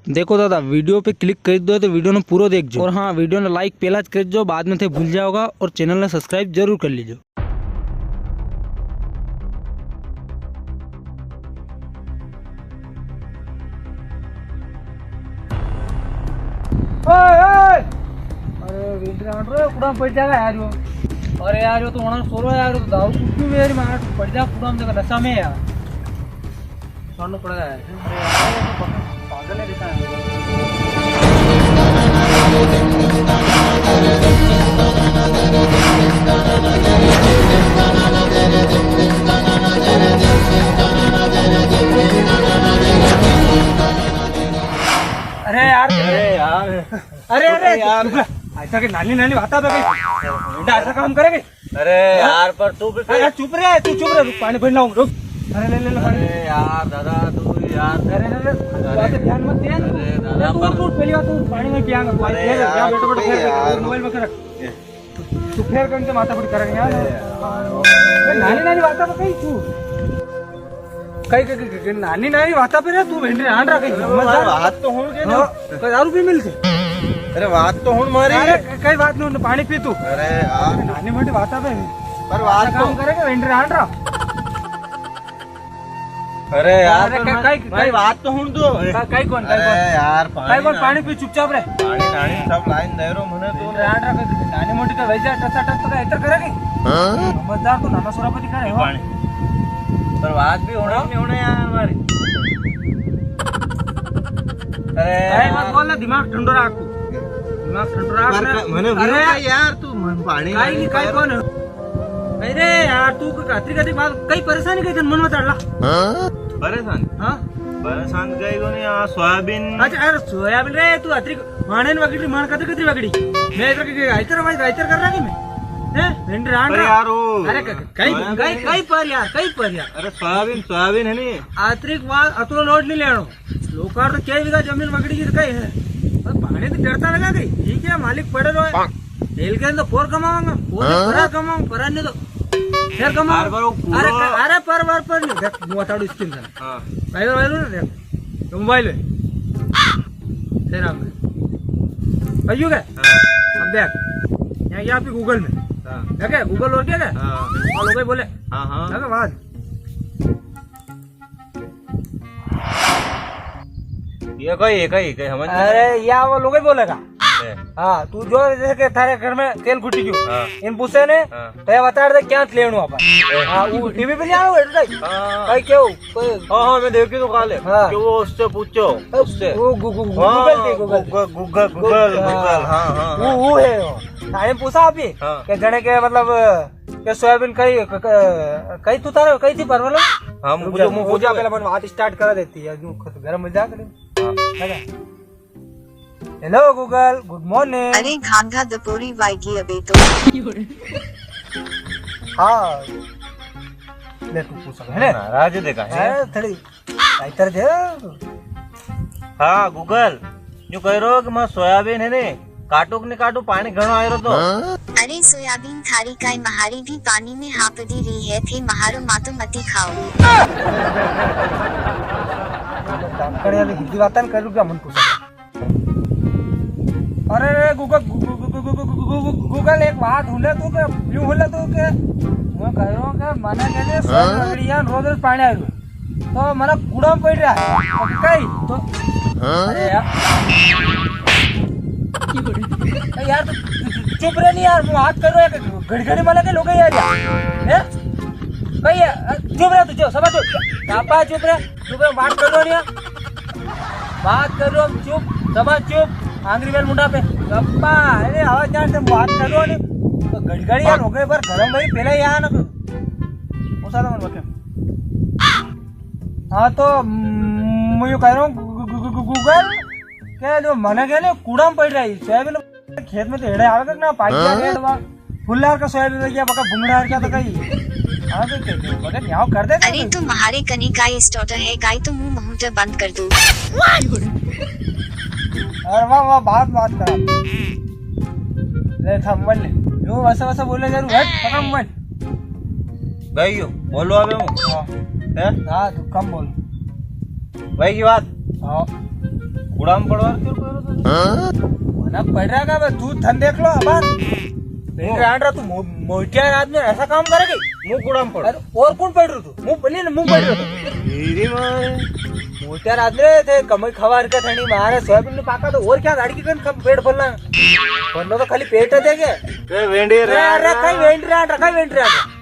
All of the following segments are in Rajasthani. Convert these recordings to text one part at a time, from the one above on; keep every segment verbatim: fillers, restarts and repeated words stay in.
देखो दादा, video पे click कर दो तो video ने पूरो देख जो। और हाँ, video ने like पहला ज कर जो, बाद में थे भूल जाओगा। और channel ने subscribe जरूर कर लीजो। ओए, ओए! अरे, वेंद्र आंट रे, कुड़ा में पड़ जाएगा यार यो। अरे यार, यो तो होना सोरो यार, यो तो दारू कुछ भी मेरी मार पड़ जा कुड़ा में, देखो नशा में यार। छोड़ना पड़ेगा यार। अरे यार, ये तो पागल है दिखा। अरे यार। अरे यार। अरे, अरे, अरे यार। ऐसा के नानी, नानी बाता पे कई, ऐसा काम करे कई? अरे यार, पर तू भी अरे, चुप रे, तू चुप रे, रुक, पानी भर लाऊं, रुक। अरे, ले, ले, ले, पानी। अरे यार, दादा, तू यार। अरे, अरे, अरे, अरे। बात ध्यान मत दे ना तू। अरे, दादा, अरे, तू, पर तू, पहली बात तू पानी में पियांगा, तू अरे ये, यार, बैठो, बैठो, तू फेर, यार। मोबाइल में कर। तू फेर कौन से माथा फुटी करेगा यार? अरे यार। अरे, नानी, नानी बाता पे कई तू। कई, कई, कई, कई, नानी, नानी बाता पे रे, तू भेंडी रांड रहा, कई अरे समझदार। बात तो हुण के हाँ, ना। कई दारू भी मिलती। अरे बात तो हुण मारी। अरे, क-, कई बात नहीं, पानी पी तू। अरे यार। नानी मोटी बाता पे। पर बात ऐसा काम तो करे कि भेंडी रांड रहा। अरे यार, अरे, पर कई, मैं, कई, मैं कई बात तो हुण दो। कई, कई कौन, कई अरे कौन? यार, पानी कई कौन, ना। पानी पी चुपचाप रे। पानी, पानी सब लाइन दे रो मने तू। भेंडी रांड रहा, कई नानी मोटी का वैसे टचा टच तो कई इतर करे कि? हाँ? समझदार तो नाना सोरापति करे हो। पानी। पर बात भी होना नहीं होना यार हमारी। अरे कई यार। मत बोल ना, दिमाग ठंडो रख तू। दिमाग ठंडो रख पर ना। क-, मने अरे बोला यार, तू मन पानी कई नहीं, कई पर कौन है? अरे यार, तू क-, कतरी कतरी बात, कई परेशानी कई तन मन मत अड़ला। हाँ? परेशान? हाँ? परेशान कई कोनी, आ सोयाबीन। अच्छा, अरे सोयाबीन रे, तू अतरी माने न वगड़ी, मान कतरी कतरी वगड़ी। मैं इधर के, इधर भाई, इधर कर रहा कि मैं? हैं? भेंडी रांड अरे रहा। यार, वो अरे क-, कई, सोयाबीन कई, है। कई पर यार, कई पर यार। अरे सोयाबीन, सोयाबीन है नी। अतरी बात, अतरो लोड नहीं लेनो। लोकार तो कई बीघा जमीन वगड़ी की तो कई है। पर पानी तो डरता लगा गई। ठीक है, मालिक पड़े रहो। तेल के तो पोर कमावांगा, पोर हाँ? परा कमाऊं, परा नहीं तो फेर कमाऊं। बार बार वो कूड़ो। अरे, अरे, पर, पर, पर नहीं, देख, मुंह अताड़ू स्किन था। हाँ। भाई, भाई, भाई, देख, तो मोबाइल है। तेरा में। भाई, यू क्या? हाँ। अब देख, यहाँ, यहाँ पे Google में। हाँ। क्या क्या? Google और क्या क्या? हाँ। और लोग बोले। हाँ, हाँ। क्या क्या बात? ये कई, ये कई, कई समझ में अरे, या वो लोग ही बोलेगा। ए। हाँ, तू जो जैसे कि थारे घर में तेल खुटी गयो, हाँ। इन पूछे ने, हाँ। तो ये बता दे क्या लेणू अपन। ए। हाँ, वो टीवी पे जाणो है, भाई। हाँ। भाई, क्यों? कोई हाँ, हाँ, मैं देखी तो काले। हाँ। कि वो उससे पूछो, अब उससे। वो गू-, गू-, गू-, हाँ, Google थी, Google। Google, Google, Google, Google, हाँ। Google, हाँ, हाँ। वो, वो है वो। टाइम पूछा अभी, हाँ। कि जने के मतलब, के सोयाबीन कई, क-, क-, कई तू तारे, कई थी परवल? हाँ, रुक पूछो, जा, मुँह रुक जा, पूछो। पहले मन बात start करा देती है, यूं खुद गरम हो जा करे। हाँ। है ना? Hello Google, good morning। अरे घांघा दपोरी वाइगी अबे तो। हाँ। ले तू पूछ, है ना? नाराज देखा है। अरे थोड़ी बेहतर दे। हाँ, Google, यूं कह रहो कि मैं सोयाबीन है ने, काटू कि नहीं काटू, पानी घणो आयो तो। अरे सोयाबीन थारी काय, महारी भी पानी में हापड़ी रही है, थे महारो मातो मती खाओ। जामकड़े अभी हिंदी बात न करूँ क्या मन को। अरे रे Google, Google, Google, Google, Google, एक बात हुले तू के, यूं हुले तू के, मैं कह रहा हूँ कि मने के लिए सोयाबीन हाँ? रगड़ी है, रोज रोज पानी आ रहा है। तो मने कूड़ा में पड़ रहा है। तो कई? तो हाँ? अरे यार। ए यार, तू चुप रहे नहीं यार, मैं बात कर रहा हूँ, घड़ी घड़ी मना के लोग यार, यार। हैं? कई है? अ, चुप रहे तू, चुप, समझ चुप। पापा चुप रहे, चुप रहे, बात कर रहा हूँ नहीं। बात कर रहा हूँ, चुप, समझ चुप, आंगरी बेल मुंडा पे। पापा, अरे आवाज जान से बात कर रहा हूँ नहीं। तो घड़ी घड़ी यार हो गए, पर गरम भाई पहले यहाँ ना। वो साला मन बके। हाँ, तो, हम्म, मैं यूं कह रहा हूँ, गू-, गू-, गू-, गू-, Google, के जो मने के लिए कूड़ा में पड़ रही, सोयाबीन खेत में तो हेड़े आवे ना, पाइप हाँ? का हेड़ बा, फुल्लार का सोयाबीन हो गया, बका भुंगड़ार का तो कहीं। हाँ, तो के, बका न्याव कर दे अरे, कहीं। तुम्हारे कनी का स्टॉटर है, काय तो मुंह मुहूर्त बंद कर दो। अरे वाह, वाह, बात, बात करा। ले, था, मोबाइल ले। यो, वैसा, वैसा बोले जरूर, हट, पकड़ मोबाइल। भाई, यो, बोलो अबे मु। हाँ। हैं? हाँ, तू कम बोल। भाई की बात। हाँ। कूड़ा में पड़वा क्यों पड़ रहा था? मना पड़ रहा का बे, तू थन देख लो, अबार। नहीं, रांड रहा तू मो-, मोटियार आदमी ऐसा काम करेगी? मुंह कूड़ा में पड़। अरे, और कौन पड़ रहा तू? मुंह बनी ना, मुंह पड़ रहा तू। मेरी माँ। मोटियार आदमी रे थे, कमाई खवार के थनी मारे, सोयाबीन ने पाका तो और क्या गाड़ी की कन कब पेट भरना? भरना तो खाली पेट है देखे। ए, वेंडी अरे, रे। अरे, कई वेंडी रे, कई वेंडी रे।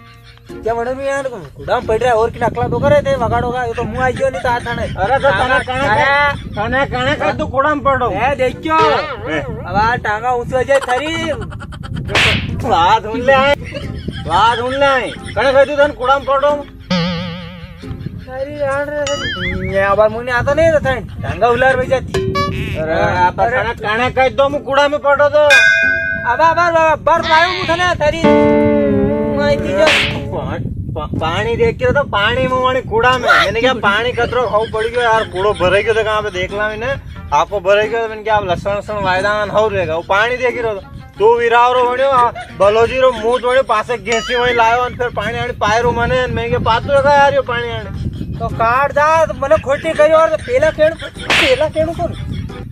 क्या बने भी यार, कूड़ा में पड़ रहा है, और की नकला तो करे थे, वगाड़ोगा, ये तो मुंह आई गयो नहीं तो हाथ आने। अरे तो तने कणे अरे। कह, तने कणे कह तू कूड़ा में पड़ो। ए, देखो। ए। अब आ टांगा ऊंची हो जाए थारी। बात सुन ले आए, बात सुन ले आए। कणे कह तू तन कूड़ा में पड़ो। अरे यार, ये अब मुंह नहीं आता नहीं था, टांगा उलार बज जाती। अरे, आप अरे। कणे, कणे कह दो, मुंह कूड़ा में पड़ो तो। अब, अब, अब, अब, बर लायो मुंह था ना थारी। माई की जो। पा-, पा-, पानी देख के तो पानी मुंह वाली कूड़ा में। मैंने क्या पानी कतरो खाऊ पड़ गयो यार, कूड़ो भरे गयो तो कहाँ पे देख ला मैंने। आपको भरे गयो तो मैंने क्या लसण लसण वायदा हो रहेगा। वो पानी देख रहो तो। तू विराव रो वण्यो, आ, बलोजी रो मूत वण्यो, पासे घेसी वही लायो, अन फिर पानी आनी पाए रो मने, अन मैं के पातो है यार, यो पानी आने। तो काट जा, तो मने खोटी करी और पेला केणु, पेला केणु कौन?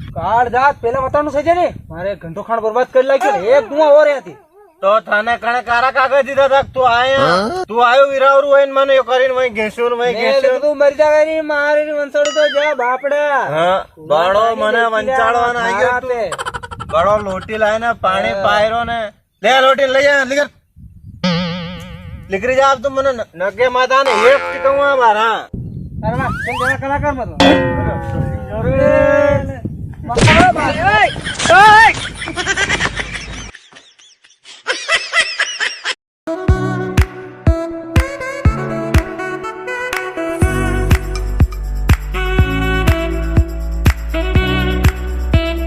काट जा, पेला बतानु सही ने। मारे घंटो खान बर्बाद कर लागी, एक धुआं और है थी। तो थाने कणे कारा कागज दीधा था, तू आया, हाँ? तू आयो विराव रो वही मने यो करीन वही घेस्यो, वही मैं घेस्यो। तो तू मर जावे रे, मारे रे वंसड़ तो जा बापड़ा। हाँ, बड़ो मने वंचाड़वा ना आई गयो तू। बड़ो लोटी लाए ना, पानी हाँ। पायरो ने। ले लोटी ले जा, लिकर। लिकरी जा अब तुम मने न-, नगे माता ने एक टिकवा मारा। अरे वाह, तुम जरा कलाकार मत हो। अरे, मत करो भाई, ओए।